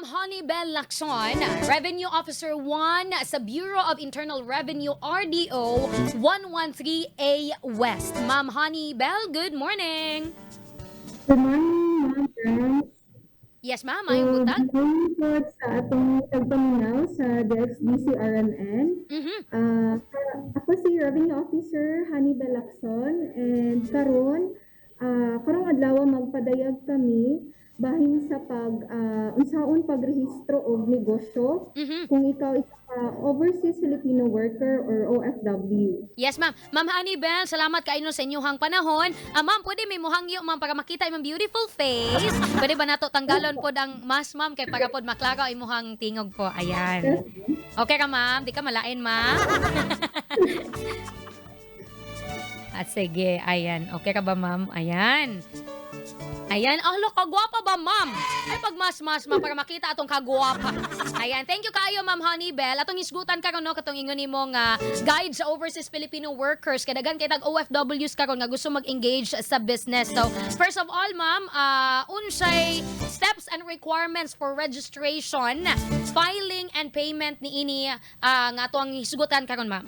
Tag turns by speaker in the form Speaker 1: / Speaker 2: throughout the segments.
Speaker 1: Ma'am Honeybell Lacson, Revenue Officer 1 sa Bureau of Internal Revenue RDO 113A West. Ma'am Honeybell, good morning.
Speaker 2: Good morning, Ma'am Friends.
Speaker 1: Yes, ma'am, maayong buntag.
Speaker 2: Good morning po sa atong tagpaminaw sa DXDC RMN. Ako si Revenue Officer Honeybell Lacson and karon karong adlaw magpadayag kami bahin sa pag unsaon pagrehistro og negosyo kung ikaw isa ka overseas Filipino worker or OFW.
Speaker 1: Yes, ma'am. Ma'am Honeybell, salamat kaayo sa inyong panahon. Ma'am, pwede may muhangyo, ma'am, para makita imong beautiful face. Pwede ba nato tanggalon pod ang mask, ma'am, kay para pod maklaro imuhang tingog po? Ayan.
Speaker 2: Yes.
Speaker 1: Okay ka, ma'am? Di ka malain, ma'am? At sige, ayan. Okay ka ba, ma'am? Ayan. Ayan. Ah, look, kagwapa ba, ma'am? Ay, pag mas, ma'am, para makita atong kagwapa. Ayan. Thank you kaayo, Ma'am Honeybell. Atong hisgutan karon, no, katong ingon nimo nga guide sa overseas Filipino workers. Kay daghan kay tag OFWs karon nga gusto mag-engage sa business. So, first of all, ma'am, unsay steps and requirements for registration, filing and payment niini nga ato ang hisgutan karon, ma'am?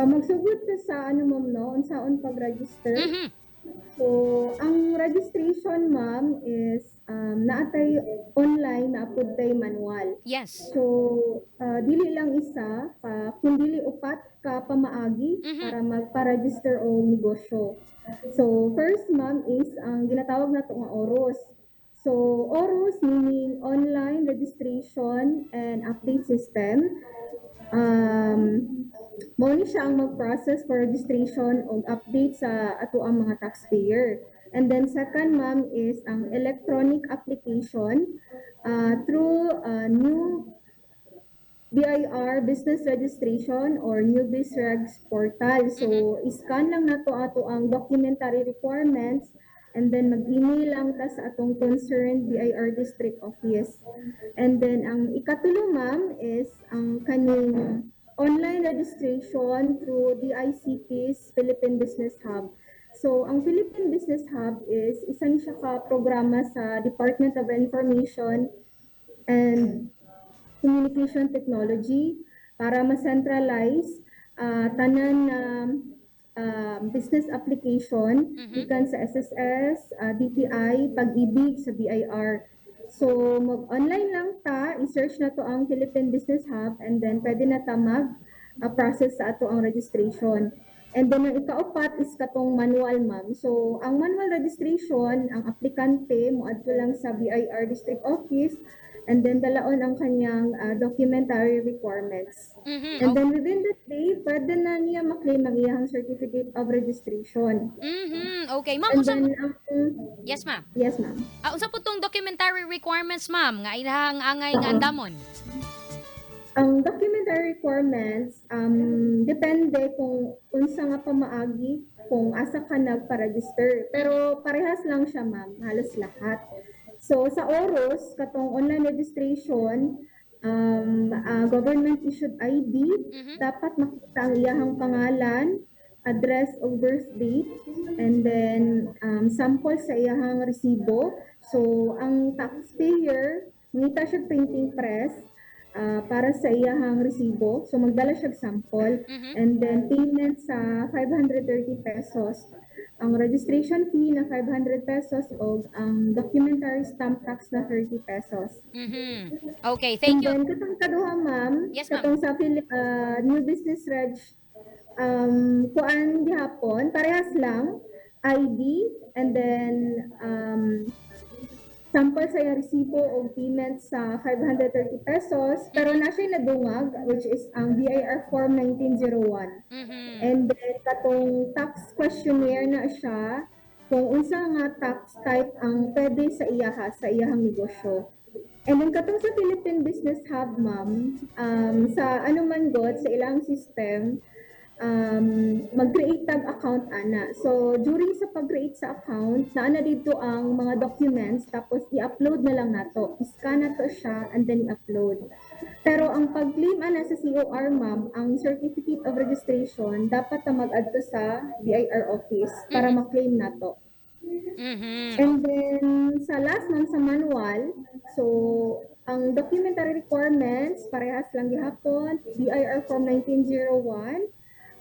Speaker 2: Magsugod ta sa ano, ma'am, no, unsaon pag-register. So, ang registration, ma'am, is naatay online, naapod tay manual. So, dili lang isa, kundili upat ka pamaagi para magpa-register og negosyo. So, first, ma'am, is ang ginatawag nato nga OROS. So, OROS meaning Online Registration and Update System. Mao ni siya ang mag-process for registration o update sa ato ang mga taxpayer. And then second, ma'am, is ang electronic application through new BIR business registration or new BizRegs portal. So, iscan lang nato ato ang documentary requirements and then mag-email lang ta sa atong concerned BIR district office. And then ang ikatulo, ma'am, is ang kaning online registration through DICT's Philippine Business Hub. So, ang Philippine Business Hub is isa ni siya ka programa sa Department of Information and Communication Technology para ma-centralize tanan na business application gikan sa SSS, DTI, Pag-ibig, sa BIR. So mag-online lang ta, i-search na to ang Philippine Business Hub and then pwede na ta mag process sa ato ang registration. And then ang ikaupat is katong manual, ma'am. So ang manual registration, ang aplikante moadto lang sa BIR district office and then dalaon ang kanyang documentary requirements. And then within that day, pwede na niya maklaim ang iyang certificate of registration.
Speaker 1: Okay, ma'am,
Speaker 2: And
Speaker 1: unsa
Speaker 2: then ang
Speaker 1: Yes, ma'am.
Speaker 2: Yes, ma'am.
Speaker 1: Unsa po tong documentary requirements, ma'am, nga ilahang angay nga andamon?
Speaker 2: Ang documentary requirements, depende kung unsa nga pamaagi, kung asa ka nagpa-register. Pero parehas lang siya, ma'am, halos lahat. So sa OROS, katong online registration, government issued ID, dapat makita ang iyahang pangalan, address o birth date, and then sample sa iyahang resibo. So ang taxpayer, mangita siya printing press para sa iyahang resibo. So magdala siya sample and then payment sa 530 pesos. Ang registration fee na 500 pesos o ang documentary stamp tax na 30 pesos.
Speaker 1: Okay, thank
Speaker 2: And
Speaker 1: you.
Speaker 2: then katong kaduha, ma'am,
Speaker 1: Yes, ma'am.
Speaker 2: Katong sa new business reg, kuan gihapon, parehas lang, ID, and then sample sa iyang resibo o payment sa 530 pesos, pero na siya nadungag, which is ang BIR Form 1901. And then katong tax questionnaire na siya, kung unsa nga tax type ang pwede sa iyaha, sa iyahang negosyo. And then katong sa Philippine Business Hub, ma'am, sa ano man god, sa ilang system, mag-create tag account ana. So during sa pag-create sa account, naa na dito ang mga documents, tapos i-upload na lang nato. I-scan na to siya and then i-upload. Pero ang pag-claim ana sa COR, ma'am, ang certificate of registration, dapat na mag-add to sa BIR office para ma-claim nato. And then, sa last, ma'am, sa manual, so, ang documentary requirements, parehas lang gihapon, BIR Form 1901,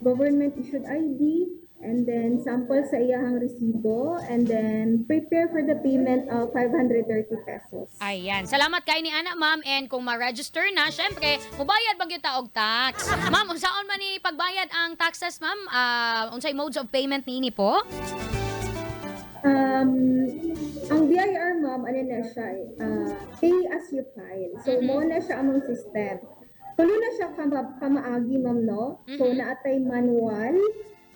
Speaker 2: government issued ID, and then sample sa iyahang resibo, and then prepare for the payment of 530 pesos.
Speaker 1: Ayan. Salamat kay ni ana, ma'am. And kung ma-register na, syempre, mubayad bag gyud ta og tax. Ma'am, unsaon man ni pagbayad ang taxes, ma'am? Unsay modes of payment niini po?
Speaker 2: Ang BIR, ma'am, ano na siya, eh, pay as you file. So, mao na siya among system. Tulo na siya kamaagi, ma'am, no? So, naatay manual,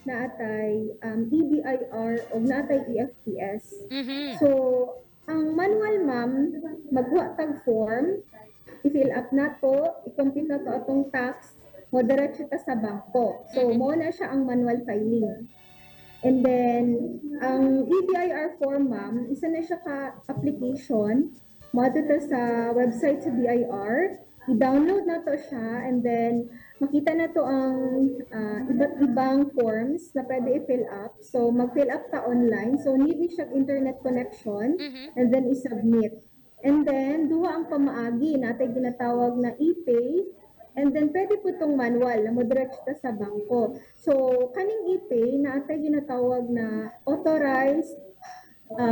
Speaker 2: naatay EBIR, o naatay EFTS. So, ang manual, ma'am, magkuha tag form, i-fill up na to, i-compute na to atong tax, mo diretso ta sa bangko. So, mao na siya ang manual filing. And then, ang EBIR form, ma'am, isa na siya ka application. Moadto ta sa website sa BIR, i-download na to siya, and then makita na to ang iba't ibang forms na pwede i-fill up. So, mag-fill up ta online. So, need ni siya internet connection and then i-submit. And then, duha ang pamaagi natin, ginatawag na e-pay and then pwede po itong manual na mo-diretso ta sa bangko. So, kaning e-pay, naatay ginatawag na authorized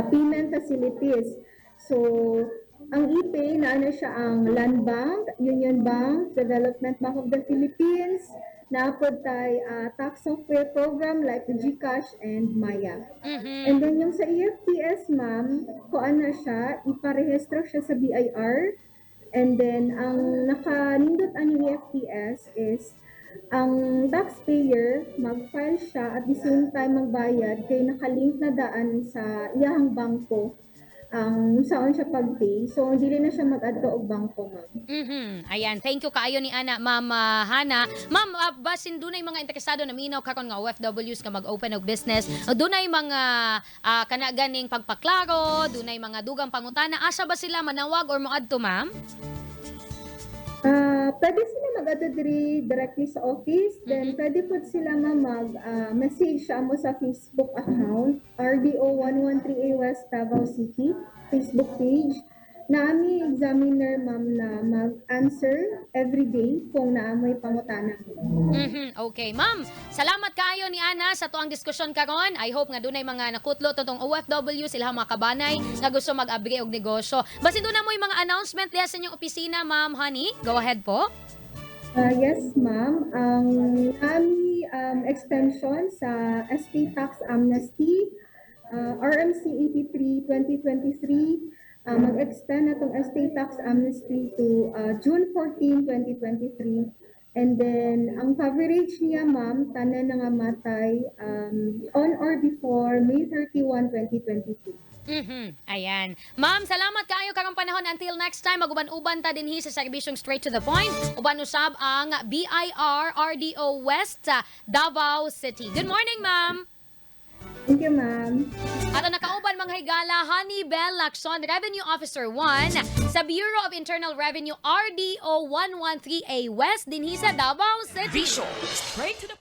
Speaker 2: payment facilities. So, ang e-pay, na ano siya ang Land Bank, Union Bank, Development Bank of the Philippines, naa pod tay tax software program like the GCash and Maya. And then yung sa EFTS, ma'am, kuan na siya, iparehistro siya sa BIR. And then ang nakanindot ani EFTS is ang taxpayer mag-file siya at the same time magbayad kay nakalink na daan sa iyahang bangko ang saon siya pag-pay. So dili na siya mag-adto og bangko, ma'am.
Speaker 1: Ayan, thank you kaayo ni ana, Ma'am Hana. Ma'am, basin dunay mga interesado na minaw karon nga OFWs nga mag-open og business. Dunay mga kana ganing pagpaklaro, dunay mga dugang pangutana. Asa ba sila manawag or moadto, ma'am?
Speaker 2: Pwede sila mag-adto diri directly sa office. Then pwede po sila, ma'am, mag-message sa amo sa Facebook account, RDO 113A West Davao City, Facebook page. Naami examiner, ma'am, na mag-answer every day kung naamoy pangutana.
Speaker 1: Okay, ma'am. Salamat kaayo ni Ana sa tuang diskusyon karon. I hope nga dunay mga nakutlo tungtong OFW sila mga kabanay nga gusto mag-abri og negosyo. Basin duna moy mga announcement diha sa inyong opisina, Ma'am Honey. Go ahead po.
Speaker 2: Yes, ma'am. Ang ami extension sa estate tax amnesty, RMC 83 2023, mag-extend na tong estate tax amnesty to June 14, 2023. And then, ang coverage niya, ma'am, tanan na nga matay on or before May 31, 2022.
Speaker 1: Ayan. Ma'am, salamat kaayo karong panahon. Until next time, maguban-uban ta dinhi sa serbisyong Straight to the Point. Uban usab ang BIR RDO West Davao City. Good morning, ma'am.
Speaker 2: Thank you, ma'am.
Speaker 1: Ato nakauban, mga higala, Honey Bell Lacson, Revenue Officer 1 sa Bureau of Internal Revenue RDO 113A West dinhi sa Davao City.
Speaker 3: Straight to the